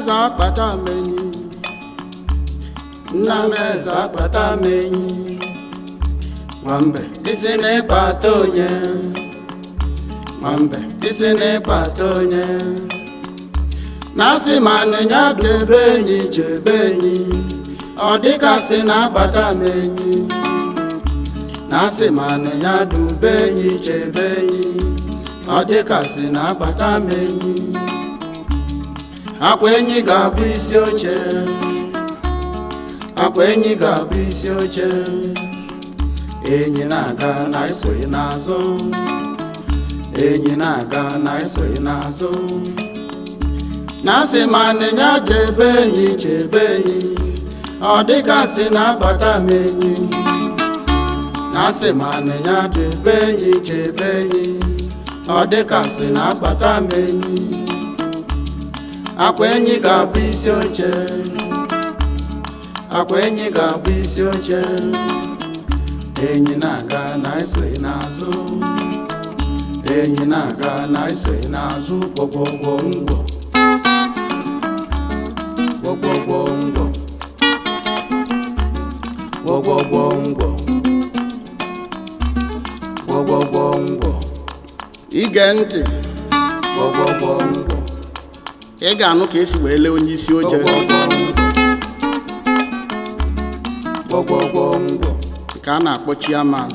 eze akpata m enyi. Nna m eze akpata m enyi. Nwambe isi na-ịkpata onye. Nwambe isi na-ịkpata onye. Na-asị ma nịnya debe enyi chebe enyi. Ọ dịkasị na-akpata m enyi. Na-asị ma nịnya dube enyi chebe enyi. Ọ dịkasị na-akpata m enyi. Akwa enyi ga-abụ isi oche. Akwa enyi ga-abụ isi oche. Enyi na-aga na esoghị n'azụ. Enyi na-aga na esoghị n'azụ. Na-asị ma nịnya chebe enyi chebe enyi. Ọ dịgasị na-abata m enyi. Na-asị ma nịnya chebe enyi chebe enyi. Ọ dịgasị na-abata m enyi. Akwa enyi ga-abụ isi oche. Akwa enyi ga-abụ isi oche. Enyi na-aga na esoghị n'azụ. Enyi na-aga na esoghị n'azụ. Gwọgwọgwọ ngwọ. Gwọgwọgwọ ngwọ. Gwọgwọgwọ ngwọ. Gwọgwọgwọ ngwọ. Ige ntị. Gwọgwọgwọ ngwọ. Ị ga-anụ ka esi wee lee onye isi oche. Gwọgwọgwọ ngwọ. Nke a na-akpọ chairman.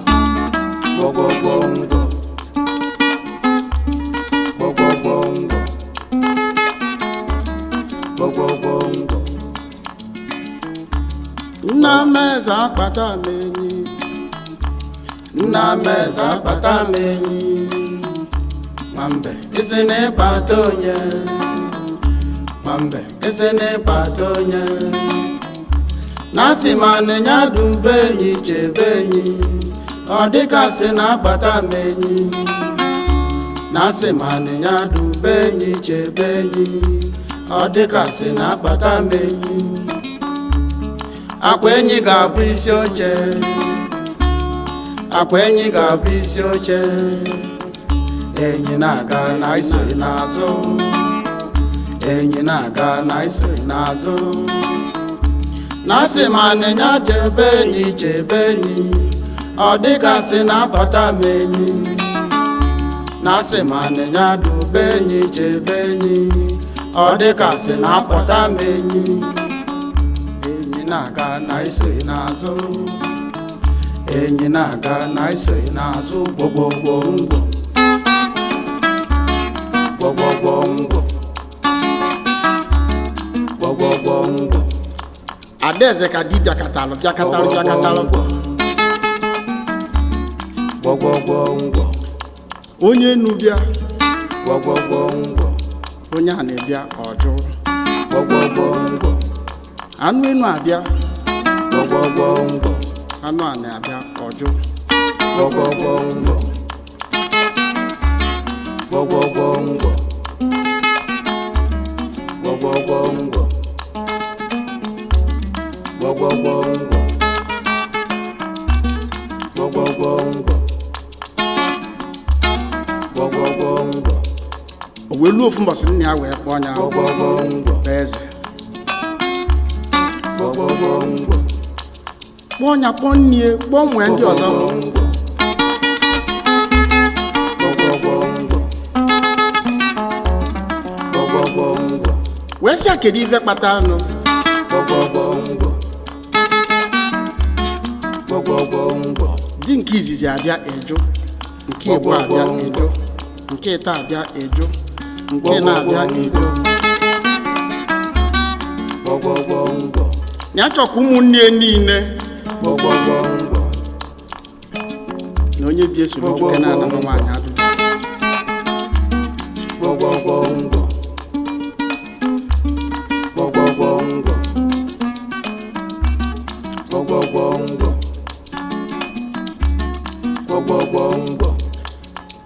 Gwọgwọgwọ ngwọ. Gwọgwọgwọ ngwọ. Gwọgwọgwọ ngwọ. Nna m eze akpata m enyi. Nna m eze akpata m enyi. Nwambe isi na-ịkpata onye. Nwambe isi na-ịkpata onye. Na-asị ma nịnya dube enyi chebe enyi. Ọ dịkasị na-akpata m enyi. Na-asị ma nịnya dube enyi chebe enyi. Ọ dịkasị na-akpata m enyi. Akwa enyi ga-abụ isi oche. Akwa enyi ga-abụ isi oche. Enyi na-aga na isoghị n'azụ. Enyi na-aga na isoghị n'azụ. Na-asị ma nịnya chebe enyi chebe enyi. Ọ dịgasị na-abata m enyi. Na-asị ma nịnya dube enyi chebe enyi. Ọ dịgasị na-akpọta m enyi. Enyi na-aga na isoghị n'azụ. Enyi na-aga na isoghị n'azụ. Gwọgwọgwọ ngwọ. Gwọgwọgwọ ngwọ. Gwọgwọgwọ ngwọ. Adaeze ka di bịakatalụ bịakatalụ bịakatalụ. Gwọgwọgwọ ngwọ. Onye enu bịa, Gwọgwọgwọ ngwọ. onye a na-ebịa ọjụ. Gwọgwọgwọ ngwọ. Anụ enu abịa, Gwọgwọgwọ ngwọ. anụ a na-abịa ọjụ. Gwọgwọgwọ ngwọ. Gwọgwọgwọ ngwọ. Gwọgwọgwọ ngwọ. Gwọgwọgwọ ngwọ. Gwọgwọgwọ ngwọ. Gwọgwọgwọ ngwọ. O wee luo ofu mbọsị, nna ya wee kpọọ ya. Gwọgwọgwọ ngwọ. Bụ eze. Gwọgwọgwọ ngwọ. Kpọọ ya, kpọọ nnie, kpọọ nwee ndị ọzọ. Gwọgwọgwọ ngwọ. Gwọgwọgwọ ngwọ. Wee sị ya kedu ife kpataranụ. Gwọgwọgwọ ngwọ. Gwọgwọgwọ ngwọ. Di nke izizi abịa, ejụ. Nke ịbụ abịa, ejụ. Nke ịta abịa, ejụ. Nke na-abịa, ejụ. Gwọgwọgwọ ngwọ. Ya chọkwa ụmụnne ya niile Gwọgwọgwọ ngwọ. na onye bi esoro nwoke na-ana nwa nwaanyị ajụjụ. Gwọgwọgwọ ngwọ. Gwọgwọgwọ ngwọ. Gwọgwọgwọ ngwọ. Gwọgwọgwọ ngwọ.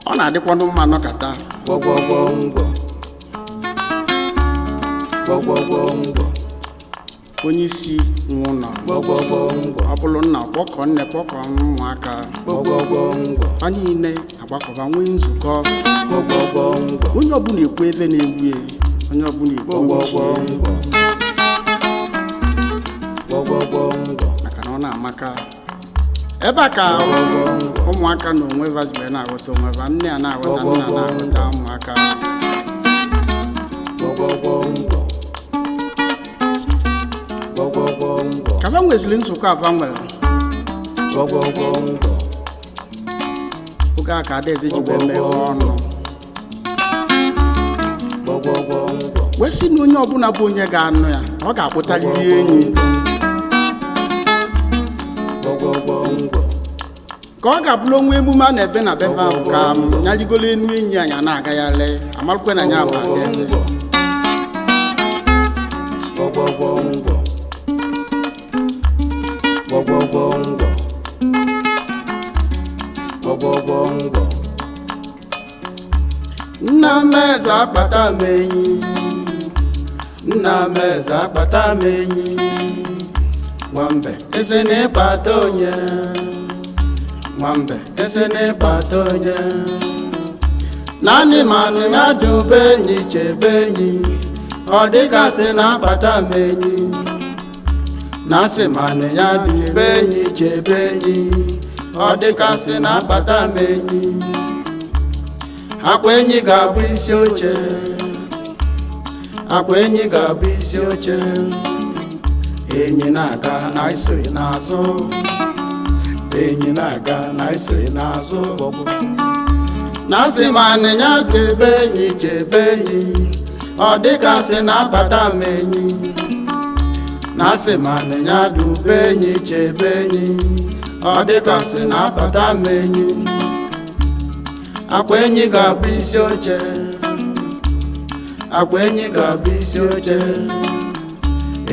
Ọ na-adịkwanụ mma nọkata. Gwọgwọgwọ ngwọ. Gwọgwọgwọ ngwọ. Onye isi nwe ụlọ, Gwọgwọgwọ ngwọ. ọ bụrụ nna, kpọkọ nne, kpọkọ ụmụaka. Gwọgwọgwọ ngwọ. Fa niile agbakọba nwee nzukọ. Gwọgwọgwọ ngwọ. Onye ọbụla ekwu ebe na-egbu ya. Onye ọbụla igbo Gwọgwọgwọ ngwọ. Gwọgwọgwọ ngwọ. Maka na ọ na-amaka ebe a ka ụmụaka na onwe va wee na-aghọta onwe va, nne a na-aghọta nna, na-aghọta ụmụaka. Gwọgwọgwọ ngwọ. Gwọgwọgwọ ngwọ. Ka va nweziri nzukọ ava nwere Gwọgwọgwọ ngwọ. oge a ka adaeze ji wee meghee ọnụ Gwọgwọgwọ ngwọ. Wee sị na onye ọbụla bụ onye ga-anụ ya, ọ ga-akpụtarịrị enyi. Gwọgwọgwọ ngwọ. Ka ọ ga-abụrụ onwe emume a na-ebe na befe ahụ ka m ya rigolo enu enyi anyị a na-agagharị amarụkwe na ya bụ adaeze. Gwọgwọgwọ ngwọ. Gwọgwọgwọ ngwọ. Gwọgwọgwọ ngwọ. Nna m eze akpata m enyi. Nna m eze akpata m enyi. Nwambe ese na ịkpata onye. Nwambe ese na ịkpata onye. Naanị manụ ya dube enyi chebe enyi. Ọ dịgasị na akpata m enyi. Na-asị manụ ya dube enyi chebe enyi. Ọ dịgasị na akpata m enyi. Akwa enyi ga-abụ isi oche. Akwa enyi ga-abụ isi oche. Enyi na-aga na isoghị n'azụ. Enyi na-aga na isoghị n'azụ. Na-asị ma anịnya chebe enyi chebe enyi. Ọ dịgasị na-abata m enyi. Na-asị ma anịnya dube enyi chebe enyi. Ọ dịgasị na-abata m enyi. Akwa enyi ga-abụ isi oche. Akwa enyi ga-abụ isi oche.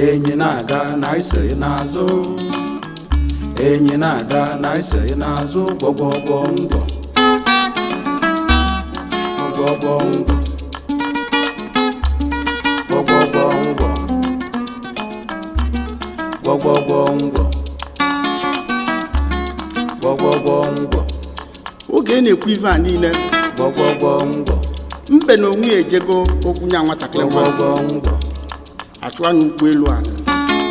Enyi na-aga na isoghị n'azụ. Enyi na-aga na isoghị n'azụ. Gwọgwọgwọ ngwọ. Gwọgwọgwọ ngwọ. Gwọgwọgwọ ngwọ. Gwọgwọgwọ ngwọ. Gwọgwọgwọ ngwọ. Oge ị na-ekwu ife a niile, Gwọgwọgwọ ngwọ. mbe na onwe ya ejego okwu nya nwatakịrị nwa Gwọgwọgwọ ngwọ. achụwa n'ụkwụ elu ala.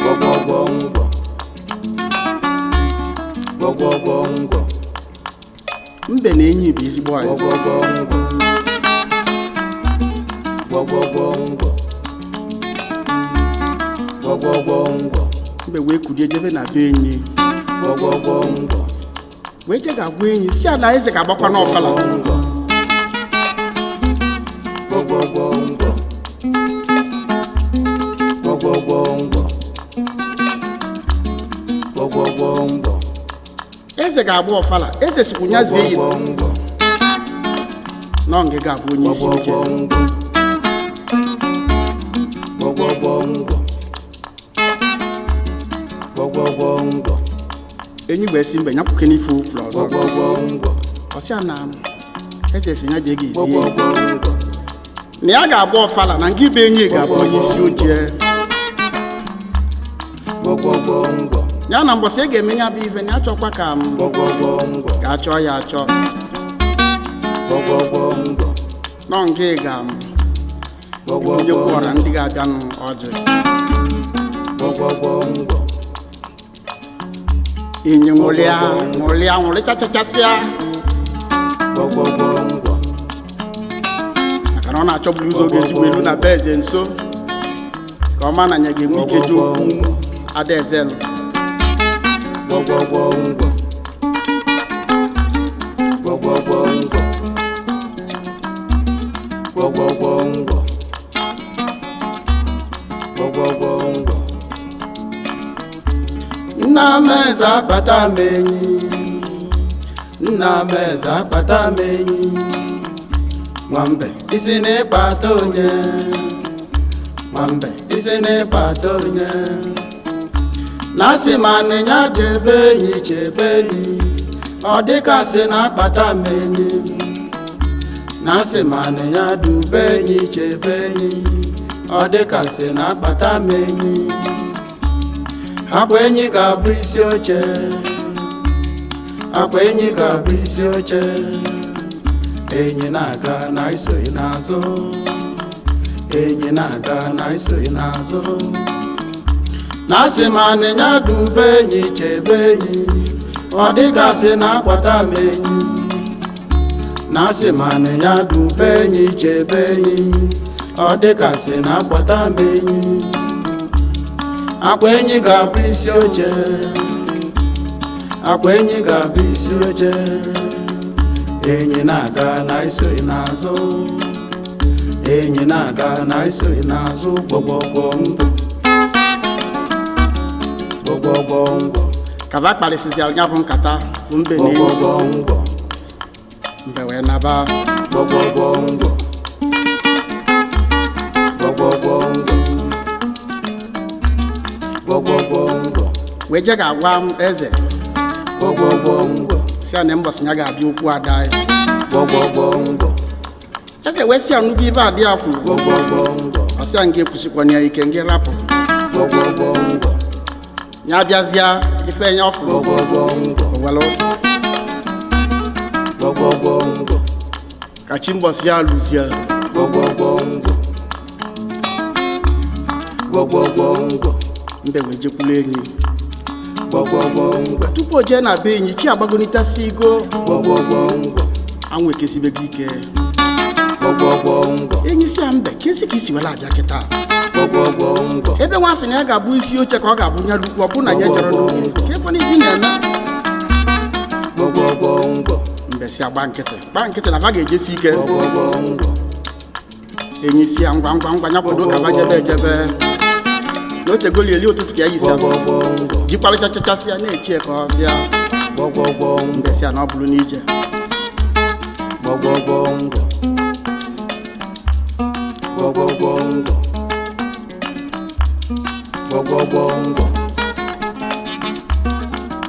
Gwọgwọgwọ ngwọ. Gwọgwọgwọ ngwọ. Mbe na enyi bụ ezigbo anyị. Gwọgwọgwọ ngwọ. Gwọgwọgwọ ngwọ. Gwọgwọgwọ ngwọ. Mbe wee kulie jebe na be enyi. Gwọgwọgwọ ngwọ. Wee je ga-agwa enyi si ala eze ga-agbakwa n'ọfala. Ngwọ. Gwọgwọgwọ ngwọ. Gwọgwọgwọ ngwọ. Gwọgwọgwọ ngwọ. Eze ga-agba ọfala, eze sikwu ya zie ya Gwọgwọgwọ ngwọ. na ngịga abụ onye isi oche. Gwọgwọgwọ ngwọ. Gwọgwọgwọ ngwọ. Gwọgwọgwọ ngwọ. Enyi wee sị mbe nyakwuke n'ife ụkwụrụ ọzọ. Gwọgwọgwọ ngwọ. Ọsị a na eze si ya jee ga ezie Gwọgwọgwọ ngwọ. na ya ga-agba ọfala na ngị bụ enyi ga-abụ onye isi oche. Gwọgwọgwọ ngwọ. Ya na mbọsị ị ga-eme ya bụ ife na ya chọkwa ka m Gwọgwọgwọ ngwọ. ga achọ ya achọ. Gwọgwọgwọ ngwọ. Nọ nke ga m Gwọgwọgwọ kwọra ndị ga-abịanụ ọjị. Gwọgwọgwọ ngwọ. Enyi ṅụrịa ṅụrịa ṅụrịchachachasịa Gwọgwọgwọ ngwọ. Maka na ọ na-achọburu ụzọ ga-ezigbo elu na be eze nso ka ọ ma na ya ga-enwe ike ji okwu adaeze nụ. Gwọgwọgwọ ngwọ. Gwọgwọgwọ ngwọ. Gwọgwọgwọ ngwọ. Gwọgwọgwọ ngwọ. Nna m eze akpata m enyi. Nna m eze akpata m enyi. Nwambe isi na ịkpata onye. Nwambe isi na ịkpata onye. Na-asị ma nịnya chebe enyi chebe enyi. Ọ dịkasị na akpata m enyi. Na-asị ma nịnya dube enyi chebe enyi. Ọ dịkasị na akpata m enyi. Akwa enyi ga-abụ isi oche. Akwa enyi ga-abụ isi oche. Enyi na-aga na isoghị n'azụ. Enyi na-aga na isoghị n'azụ. Na-asị ma anịnya dube enyi chebe enyi, ọ dịgasị na-akwata m enyi. Na-asị ma anịnya dube enyi chebe enyi, ọ dịgasị na-akwata m enyi. Akwa enyi ga-abụ isi oche, akwa enyi ga-abụ isi oche. Enyi na-aga na isoghị n'azụ, enyi na-aga na isoghị n'azụ. Gbọgbọgbọ ngwọ, gbọgbọgbọ ngwọ. Kava kparịsịzịara ya bụ nkata bụ mbe na enyi. Gbọgbọgbọ ngwọ. Mbe wee naba. Gbọgbọgbọ ngwọ, gbọgbọgbọ ngwọ, gbọgbọgbọ ngwọ. Wee je ga-agwa m eze. Gbọgbọgbọ ngwọ. Si ya na mbọsị ya ga-abịa okwu ada eze. Gbọgbọgbọ ngwọ. Eze wee sị ya nnukwu ife adị ya kwuru. Gbọgbọgbọ ngwọ. Ọ sị ya nga ekwusikwana ya ike ngị rapụ. Gbọgbọgbọ ngwọ. Ya abịazịa ife ya ọ fụrụ. Gbọgbọgbọ ngwọ. Owelu. Gbọgbọgbọ ngwọ. Ka chi mbọsị ya lụzie. Gbọgbọgbọ ngwọ, gbọgbọgbọ ngwọ. Mbe wee jekwulu enyi. Gbọgbọgbọ ngwọ. Tupu o jee na be enyi, chi agbagonitasị igo. Gbọgbọgbọ ngwọ. Anwụ ekesibego ike. Gbọgbọgbọ ngwọ. Enyi si ya, mbe, kesi ka isi were abịa kịta? Gbọgbọgbọ ngwọ. Ebe nwa sị na ya ga-abụ isi oche ka ọ ga-abụ nya lukwu, ọ bụ na ya jere n'oge ka ekwana ife ị na-eme. Gbọgbọgbọ ngwọ. Mbe si agba nkịtị, gba nkịtị na va ga-ejesi ike. Gbọgbọgbọ ngwọ. Enyi si ya ngwa ngwa ngwa, ya kwado ka va jebe ejebe na otegoli eli ụtụtụ ka ya yisi abụ. Gbọgbọgbọ ngwọ. Jikwarịchachachasị ya na-echi ya ka ọ bịa. Gbọgbọgbọ ngwọ. Mbe si ya na ọ bụrụ n'ije. Gbọgbọgbọ ngwọ, gbọgbọgbọ ngwọ, gbọgbọgbọ ngwọ,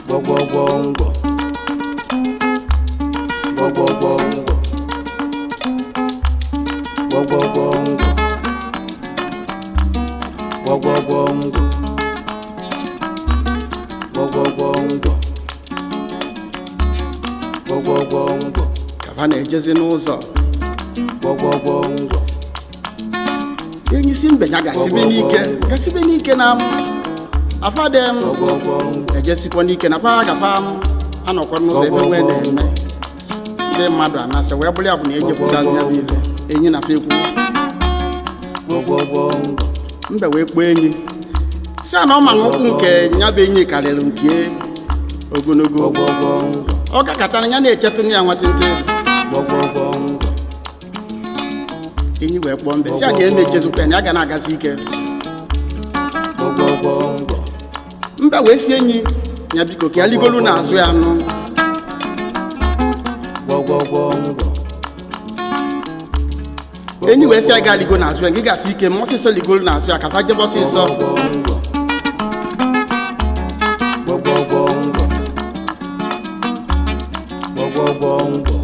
gbọgbọgbọ ngwọ, gbọgbọgbọ ngwọ, gbọgbọgbọ ngwọ, gbọgbọgbọ ngwọ, gbọgbọgbọ ngwọ, gbọgbọgbọ ngwọ. Ka va na-ejezi n'ụzọ. Gbọgbọgbọ ngwọ. Enyi si mbe ya gasibe n'ike, gasibe n'ike na m afadị m. Gbọgbọgbọ ngwọ. Ejesikwa n'ike na fa gafa m anọkwa n'ụzọ ebe nwee na-eme ndị mmadụ anasị wee bụrụ ya bụ na ejepụtazi ya bụ ife enyi na fa ekwu. Gbọgbọgbọ ngwọ. Mbe wee kpọọ enyi si a na ọ ma na ụkwụ nke ya bụ enyi karịrị nke ogologo. Gbọgbọgbọ ngwọ. Ọ gakọtara ya na-echetụ ya nwatịntị. Gbọgbọgbọ ngwọ. Enyi wee kpọọ mbe si a na ya na-echezikwa ya na ya ga na-agazi ike. Gbọgbọgbọ ngwọ. Mbe wee si enyi ya biko ka ya ligolu n'azụ ya nụ. Gbọgbọgbọ ngwọ. Enyi wee sị ya gaa ligo n'azụ ya, gị gasị ike ma ọsịsọ ligolu n'azụ ya ka fa jebe ọsịsọ. Gbọgbọgbọ ngwọ. Gbọgbọgbọ ngwọ.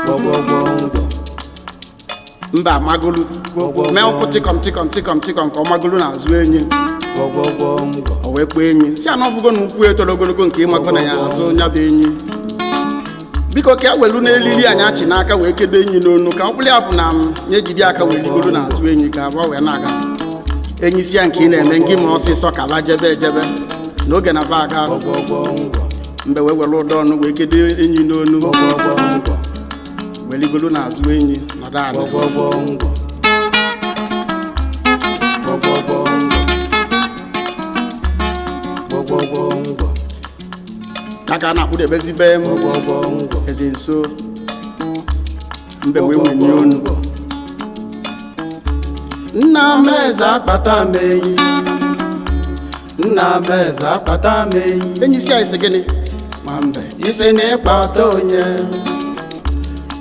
Gbọgbọgbọ ngwọ. Mba amagolu mee ụkwụ tịkọm tịkọm tịkọm tịkọm ka ọ magolu n'azụ enyi. Gbọgbọgbọ ngwọ. O wee kpọọ enyi si ana ọfụgo na ụkwụ etoro ogologo nke ịmago na ya azụ ya bụ enyi, biko ka e welu n'elili anyị achị n'aka wee kedo enyi n'onu ka ọ bụrụ ya bụ na m ya ejide aka wee ligoro n'azụ enyi ka abụọ wee na-aga. Enyi si ya nke ị na-eme ngị ma ọsịsọ ka ba jebe ejebe n'oge na va aga. Gbọgbọgbọ ngwọ. Mbe wee were ụdọ ọnụ wee kedo enyi n'onu. Gbọgbọgbọ ngwọ. Wee ligoro n'azụ enyi nọdụ ala. Gbọgbọgbọ ngwọ. Gbọgbọgbọ ngwọ. Gbọgbọgbọ ngwọ. Ya ka a na-akpụdebezi be m. Gbọgbọgbọ ngwọ. Eze nso, mbe wee wenye onu. Nna m eze akpata m enyi, nna m eze akpata m enyi. Enyi si anyị sị gịnị nwambe? Isi na ịkpata onye.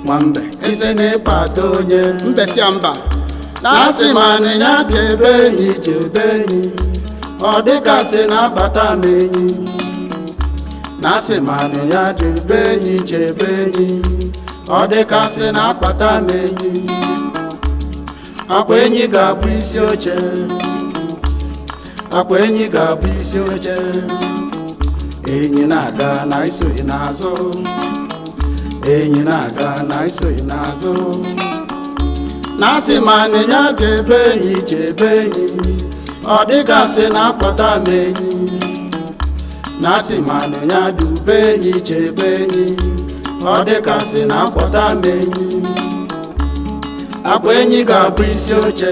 Nwambe. Isi na ịkpata onye. Mbe si ya mba. Na asị ma anịnya chebe enyi chebe enyi, ọ dịgasị na-akpata m enyi. Na asị ma anịnya chebe enyi chebe enyi, ọ dịgasị na-akpata m enyi. Akwa enyi ga-abụ isi oche, akwa enyi ga-abụ isi oche. Enyi na-aga na isoghị n'azụ, enyi na-aga na isoghị n'azụ. Na asị ma nịnya chebe enyi, chebe enyi, ọ dịgasị na akpata m enyi. Na asị ma nịnya dube enyi, chebe enyi, ọ dịgasị na akpọta m enyi. Akwa enyi ga-abụ isi oche,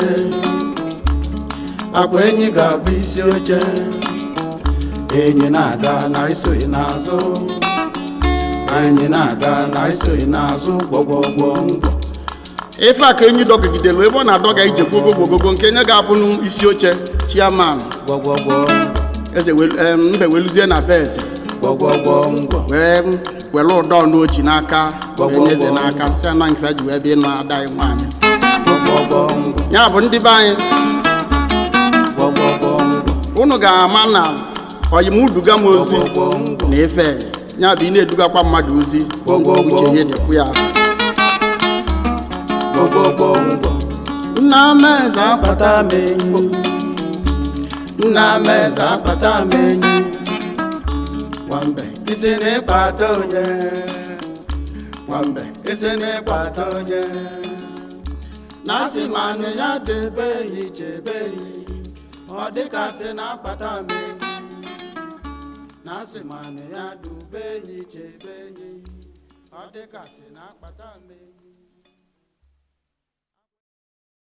akwa enyi ga-abụ isi oche. Enyi na-aga na isoghị n'azụ, enyi na-aga na isoghị n'azụ, gwọgwọgwọ ngwọ. Ife a ka enyi dọgidelu ebe ọ na-adọga ije gbogogogogo nke nye ga-abụ n'isi oche chairman. Gwọgwọgwọ. Eze mbe weluzie na be eze. Gwọgwọgwọ ngwọ. Wee were ụdọ n'oji n'aka wee nye eze n'aka, sị ana nke ji wee bịa ịnụ ada anyị nwaanyị. Gwọgwọgwọ ngwọ. Ya bụ, ndị be anyị, Gwọgwọgwọ ngwọ. unu ga-ama na oyimuduga m ozi Gwọgwọgwọ ngwọ. na ife ya bụ ị na-edugakwa mmadụ ozi, uche ya dịkwu ya. Gwọgwọgwọ ngwọ. Nna m eze Akpata m enyi, nna m eze, akpata m enyi. Nwambe isi na-ịkpata onye, nwambe isi na-ịkpata onye. Na asị ma nị ya debe enyi, chebe enyi, ọ dịka sị na akpata m enyi. Na asị ma nị ya dube enyi, chebe enyi, ọ dịka sị na akpata m enyi.